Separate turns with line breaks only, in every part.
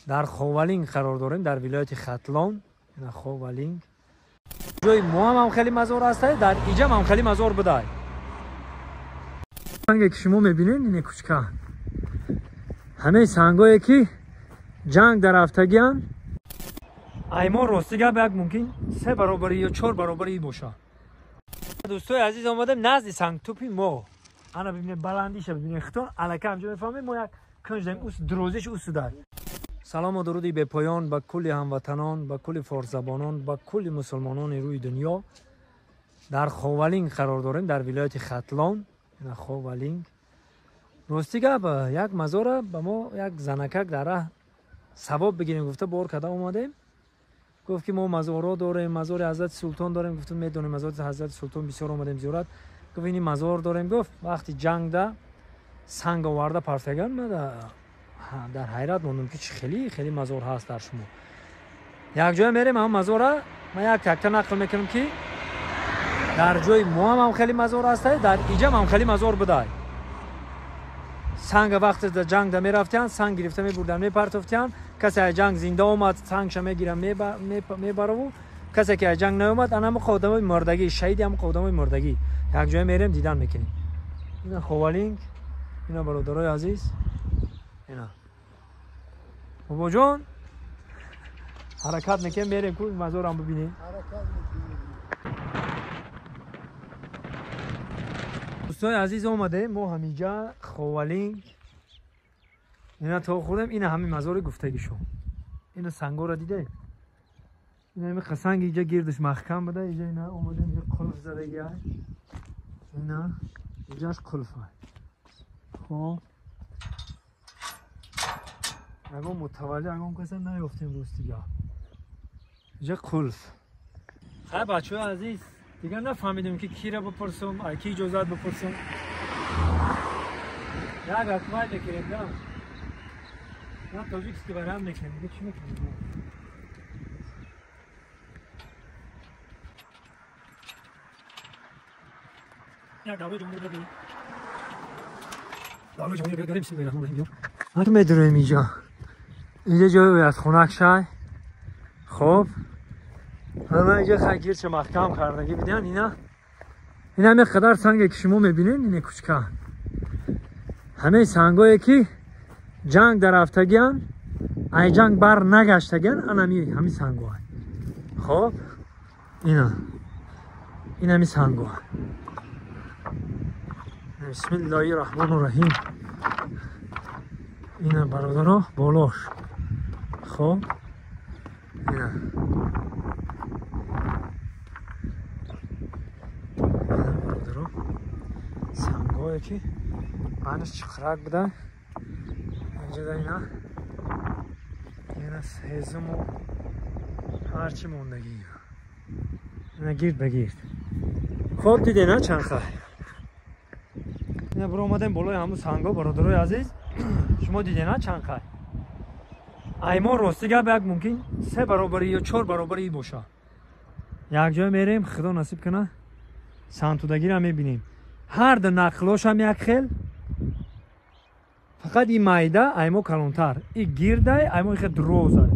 Дар Ховалинг қарор дорем, дар вилояти Хатлон. Ина Ховалинг. Ҷои мо ҳам хеле мазор аст, дар иҷам ҳам хеле мазор будай. Санге ки шумо мебинед, ине кучка. Ҳамаи сангое ки ҷанг дар рафтагиан, ай мо рости гап як мумкин 3 баробари ё 4 баробари боша. Дӯстои азиз, омадем назди сангтупи мо. Ана бибинед, баландиша бибинед, хитон алака ҳамҷо мефаҳмед, мо як кунҷ дорем, ус дурозиш усудай. Салому дуруди бепоён ба кулли ҳамватанон, ба кулли форсзабонон, ба кулли мусулмонони рӯи дунё. Дар Ховалинг қарор дорем, дар вилояти Хатлон. Ина Ховалинг. Рости гап, як мазора ба мо як занакак дар раҳ савоб бигирем гуфта бор карда омадем. Гуфт ки мо мазорҳо дорем, мазори Ҳазрати Султон дорем. Гуфтум медонем мазори Ҳазрати Султон, бисёр омадем зиёрат. Гуфт ини мазор дорем. Гуфт вақти ҷангда санг оварда партаган. Ма дар ҳайрат мондам ки чӣ хеле хеле мазор ҳаст дар шумо. Як ҷоя мерем, ҳам мазора ман як такта нақл мекунам ки дар ҷои мо ҳам хеле мазор ҳаст, дар иҷам ҳам хеле мазор будай. Санга вақте дар ҷангда мерафтиянд, санг гирифта мебурданд, мепартофтиянд. Касе аз ҷанг зинда омад, сангша мегирам мебараву, касе ки аз ҷанг наомад, ана ҳама одамои мурдагӣ, шаҳиди ҳама одамои мурдагӣ. Як ҷоя мерем, дидан мекунем. Ина Ховалинг, ина бародарои азиз, ина бобоҷон, ҳаракат мекунем, мерем ку мазорам бибинем. Дӯстои азиз, омадем мо ҳаминҷа Ховалинг. Ина то хӯрдем, ина ҳамин мазори гуфтагишо. Ина сангора диде? Ина ҳамин қасанг иҷа гирдаш маҳкам буда, иҷа ина омадем, иҷа қулф задаги. Ина иҷаш қулф. Хоб. Ягон мутавалли, ягон каса наёфтем рӯз дига. Иҷа қулф. Хай бачаҳои азиз, дигар нафаҳмидем ки кира бипурсум, ай ки иҷозат бипурсум. Як акмай мекунем, да? На тоҷикский вариант мекунем, дига чӣ мекунем? Як давраи ҷумҳурӣ дорем. Давраи ҷумҳурӣ дорем, бисмиллоҳи раҳмони раҳим. Ҳа медурем инҷа. Инҷа ҷои аз хунак шай. Хоб. Ана инҷа хай гирча маҳкам кардагӣ бидиан ина. Ина ҳамин қадар санге ки шумо мебинед, ине кучка. Ҳамаи сангое ки ҷанг дар рафтагиан, ай ҷанг бар нагаштагиан, ана ҳамин сангоа. Хоб, ина. Ин ҳамин сангоа. Бисмиллоҳи раҳмони раҳим. Ина бародаро болош. Хоб, ина. Ина бародаро сангое ки банаш чиқрак буда. Инҷа ина. Ина ҳезуму ҳарчи мондагӣ. Ина гирд ба гирд. Хоб диде на чанд хай. Ина биро омадем болои ҳамун санго, бародарои азиз. Шумо диде на чанд хай. Ай мо рости гап як мумкин 3 баробари ё 4 баробари боша. Як ҷоя мерем, худо насиб куна, сангтудагиро мебинем. Ҳар ду нақлошам як хел, фақат и майда ай мо калонтар, и гирдай ай мо ихе дурозай.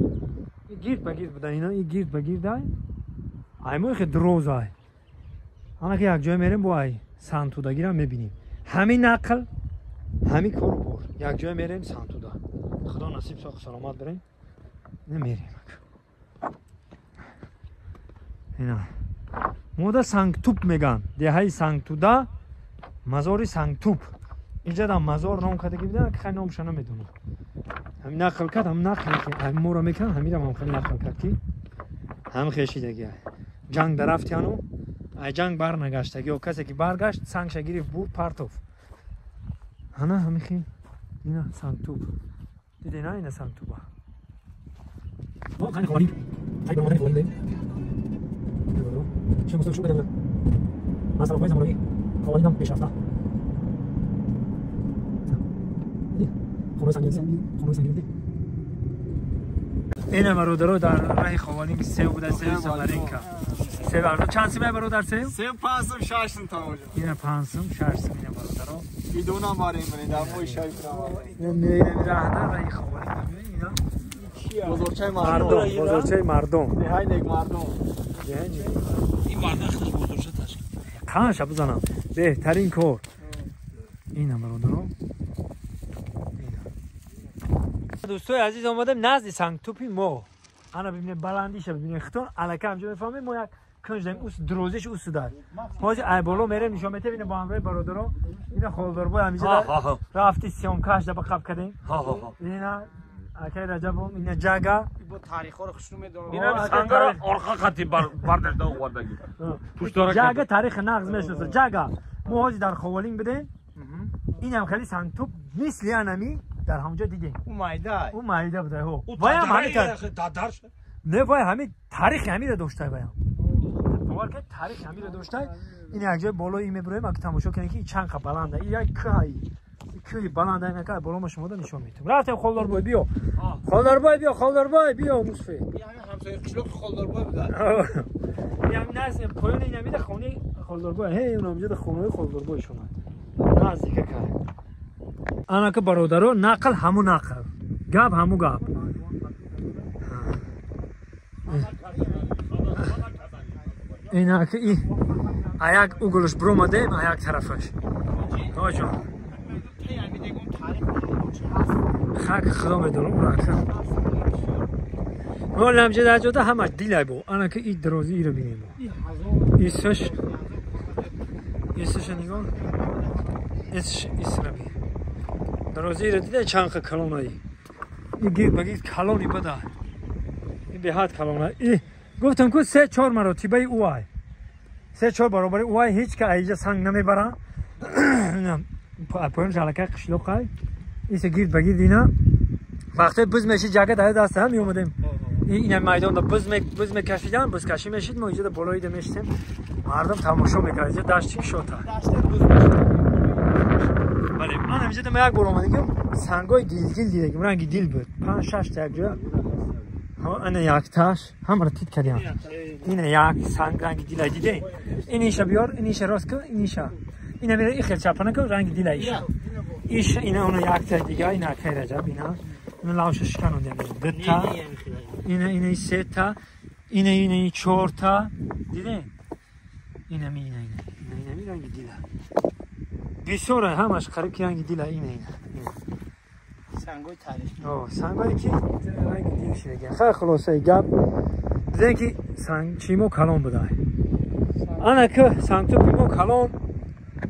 И гирд ба гирд буда, ина и гирд ба гирдай ай мо ихе дурозай. Ана ки як ҷоя мерем, бо ай сангтудагиро мебинем. Ҳамин нақл, ҳамин кору бор. Як ҷоя мерем сангтуда. Худо насиб соқ саломат бирем. Намерем. Ина. Мода сангтуп меган. Деҳаи сангтуда, мазори сангтуп. Инҷа дам мазор ном кардагӣ бидан, ки хай номша намедонам. Ҳамин нақл кард, ҳам нақл ки ҳамин моро мекунад, ҳаминам ҳам хеле нақл кард ки ҳам хешидагӣ. Ҷанг дар рафтияну, ай ҷанг бар нагаштагӣ, ё касе ки баргашт, сангша гирифт, бурд, партоф. Ана ҳамин хел ина сангтуп. Диде на ина сангтупа. Хани Ховалинг. Хай баромадани Ховалинг. Чӣ мусул шуд бедем. Аз тарафҳои замонавӣ Ховалингам пешрафта. Хонаи сангин, хонаи сангин. Ина бародаро дар раҳи Ховалинг сев буда, сев Самаринка. Сев арзон. Чанд симай бародар сев?
Сев 5 сум 6 сум тамошо.
Ина 5 сум 6 сум ина бародаро.
Идона марем, дар мои шариф.
Ина меоем раҳда раҳи Ховалинг меоем ина.
Бозорчаи мардум.
Бозорчаи мардум.
Деҳаи Некмардум.
Ин мардум худаш бозорча ташкил.
Қанша бизанам. Беҳтарин кор. Инам бародарон. Дӯстои азиз омадем назди сангтӯпи мо. Ана бибинед баландиша бибинед хитон алака ҳамҷо мефаҳмем мо як кунҷ дорем ус дурозиш усудар. Ҳозир ай боло мерем нишон метем ина бо ҳамроҳи бародарон. Ина холдорбой ҳамиҷа рафти сиёмкаш да ба қаб кардем. Ина акай Раҷабом ина ҷага.
Бо таърихҳоро хушрӯ медонам.
Ина сангара орқа қати бардашта овардаги.
Ҷага таърихи нағз мешиносад. Ҷага мо ҳозир дар Ховалинг будем. Инам хеле сангтӯп мисли анами дар ҳамонҷо дидем.
Ӯ майда.
Ӯ майда буда ҳо. Ваям ҳами не вай ҳами таърихи ҳамиро доштай ваям. Бовар кунед таърихи ҳамиро доштай. Ин як ҷои болои ин мебироем аки тамошо кунед ки чанд қа баланда. Ин як кӯҳ кӯҳи баланда ин ака боло мо шумода нишон медиҳем. Рафтем Холдорбой биё. Холдорбой биё, Холдорбой биё Мусфи.
Ин ҳами ҳамсояи қишлоқи Холдорбой буда.
Ин ҳами назди поёни ин ҳамида хонаи Холдорбой. Ҳей он ҳамҷода хонаи Холдорбой шуна. Наздика кар. Анака бародаро нақл ҳаму нақл. Гап ҳаму гап. Инаки и аяк углш бромадем аяк тарафаш. Ҳоҷон. Хак худо медонам урака. Мо ламҷа дар ҷода ҳамаш дилай бо. Анаки и дрози иро бинем. Исаш исаша нигоҳ. Исш исраби. Дрози иро дида чанд қа калонаи. И гир ба гир калони бада. И беҳад калона. И гуфтам ку 3-4 маротибаи ӯ ай. 3-4 баробари ӯ ай ҳеҷ ка аиҷа санг намебаранд. Поёнш аллакай қишлоқай. Иса гирд ба гирд ина. Вақтои буз мешид ҷага дар даста ҳам меомадем. Ина майдонда буз мекашидан, бузкашӣ мешид, мо иҷода болоида мешидем. Мардум тамошо мекард. Иҷа дашти кишота. Бале, ман ҳамиҷода ма як бор омадагим, сангои дилдил дидагим, ранги дил буд. 5-6 та як ҷоя. Ана якташ, ҳамаро тит кардям. Ина як санг ранги дила диде. Ин иша биёр, ин иша рост кун, ин иша. Ина мера ихел чапана кун, ранги дила иша. Иша ина она якта дига, ина акай Раҷаб, ина. Ина лавша шиканондям. Дута. Ина ина сета, ина ина чорта. Диде? Ина ми ина ина. Ина ина ми ранги дила. Бисёр ҳамаш қариб ки ранги дила ина ина.
Сангои таърихӣ.
О, сангое ки ранги дил шидаги. Хай хулосаи гап. Дидем ки санг чимо калон буда. Ана ки сангтӯпи мо калон.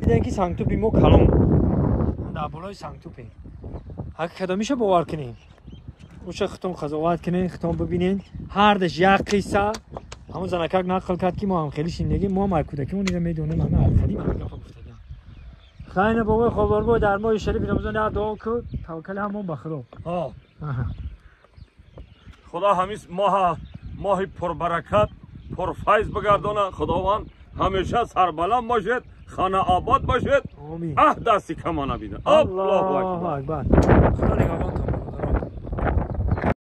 Дидем ки сангтӯпи мо калон. Дар болои сангтӯпем. Ҳак кадомиша бовар кунем. Уша хитон қазоват кунем, хитон бибинен. Ҳардаш як қисса. Ҳамон занакак нақл кард ки мо ҳам хеле шиндагӣ, мо ҳам ай кӯдакимон ира медонем, ҳама аз қадим ҳамин гапа гуфтагиам. Хайна бобои Холдорбой дар моҳи шарифи Рамазон як дуо кун, таваккали ҳамон ба Худо.
Худо ҳамин моҳи пурбаракат, пурфайз бигардонад. Худованд ҳамеша сарбаланд бошед, хона обод бошед.
Омин.
Аҳ дасти кама набинад. Аллоҳу
Аллоҳу
акбар.
акбар. Худо нигаҳбонтон.